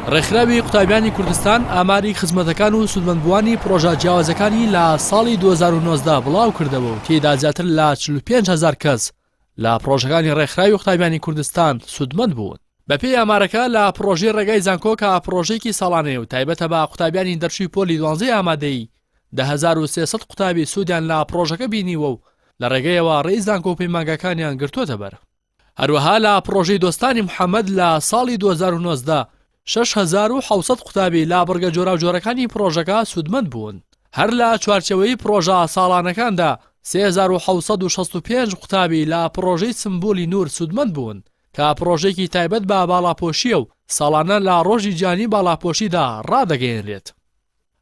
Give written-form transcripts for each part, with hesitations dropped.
ڕێکخراوی قوتابیانی کوردستان ئاماری خزمەتەکان و سوودمەندبووانی پڕۆژە جیاوازەکانی لە ساڵی 2019 بڵاوکردەوە و تێیدا زیاتر لە 45 هەزار کەس لە پڕۆژەکانی ڕێکخراوی قوتابیانی کوردستان سوودمەند بوون. بەپێی ئامارەکە لە پڕۆژەی ڕێگای زانکۆ کە پڕۆژەیەکی ساڵانەیە و تایبەتە بە قوتابیانی دەرچووی پۆلی دوانزەی ئامادەیی، 10300 قوتابی سوودیان لە پڕۆژەکە بینیوە و لە ڕێگەیەوە ڕێی زانکۆ و پەیمانگاکانیان گرتووەتە بەر. هەروەها لە پڕۆژەی دۆستانی محەمەد لە ساڵی 2019 6700 قوتابی لە بڕگە جۆراوجۆرەکانی پڕۆژەکە سوودمەند بوون. هەر لە چوارچێوەی پڕۆژە ساڵانەکاندا 3765 قوتابی لە پڕۆژەی سمبولی نوور سوودمەند بوون کە پڕۆژەیەکی تایبەت بە باڵاپۆشییە و ساڵانە لە ڕۆژی جیهانی باڵاپۆشیدا ڕادەگەیەنرێت.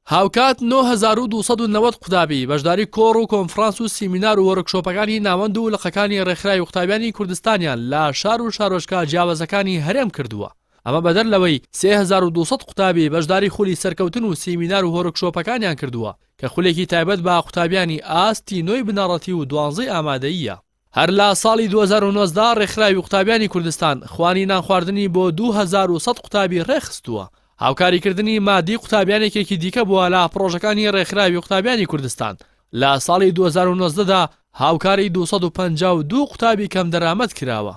هاوکات 9290 قوتابی بەشداری کۆڕ و کۆنفرانس و سیمینار و وۆرکشۆپەکانی ناوەند و لقەکانی ڕێکخراوی قوتابیانی کوردستانیان لە شار و شارۆچکە جیاوازەکانی هەرێم کردووە. ئەمە بەدەر لەوەی 3200 قوتابی بەشداری خولی سەرکەوتن و سیمینار و وۆرکشۆپەکانیان کردووە کە خولێکی تایبەت بە قوتابیانی ئاستی نۆی بنەڕەتی و دوانزەی ئامادەییە. هەر لە ساڵی 2019 ڕێکخراوی قوتابیانی کوردستان خوانی نانخواردنی بۆ 2100 قوتابی ڕێکخستووە. هاوکاریکردنی مادی قوتابیان یەکێکی دیکە بووە لە پڕۆژەکانی ڕێکخراوی قوتابیانی کوردستان. لە ساڵی 2019 دا هاوکاری 252 قوتابی کەمدەرامەت کراوە.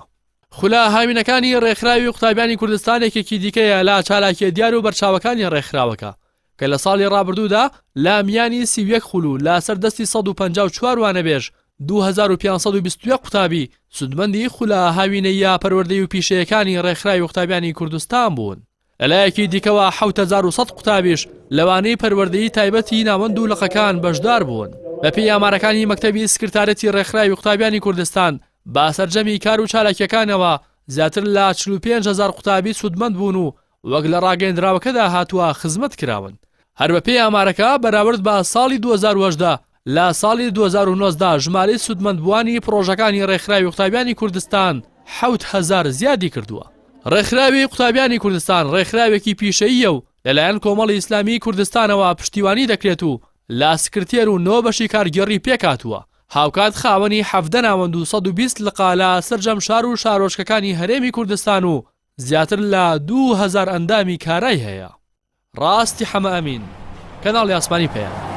خولە هاوینەکانی ڕێکخراوی قوتابیانی کوردستان یەکێکی دیکەیە لە چالاکیە دیار و بەرچاوەکانی ڕێکخراوەکە کە لە ساڵی ڕابردوودا لە میانی 31 خول و لەسەر دەستی 154 وانەبێژ 2521 قوتابی سوودمەندی خولە هاوینەییە پەروەردەیی و پیشەیەکانی ڕێکخراوی قوتابیانی کوردستان بوون. لەلایەکی دیکەوە 7100 قوتابیش لەوانەی پەروەردەیی تایبەتی ناوەند و لقەکان بەشدار بوون. بەپێی ئامارەکانی مەکتەبی سکرتارەتی ڕێکخراوی قوتابیانی کوردستان بە سەرجەمی کار و چالاکیەکانەوە زیاتر لە 45 هەزار قوتابی سوودمەند بوون و وەک لە ڕاگەیەندراوەکەدا هاتووە خزمەت کراون. هەر بەپێی ئامارەکە بەراورد بە ساڵی 2018 لە ساڵی 2019 ژمارەی سوودمەندبووانی پڕۆژەکانی ڕێکخراوی قوتابیانی کوردستان 7000 زیادی کردووە. ڕێکخراوی قوتابیانی کوردستان ڕێکخراوێکی پیشەییە و لەلایەن کۆمەڵی ئیسلامیی کوردستانەوە پشتیوانی دەکرێت و لە سکرتێر و نۆ بەشی کارگێڕی پێکهاتووە، هاوکات خاوەنی 17 ناوەند و 120 لقە لە سەرجەم شار و شارۆچکەکانی هەرێمی کوردستان و زیاتر لە 2000 ئەندامی کارای هەیە. ڕاستی حەمە ئەمین، کەناڵی ئاسمانی پەیام.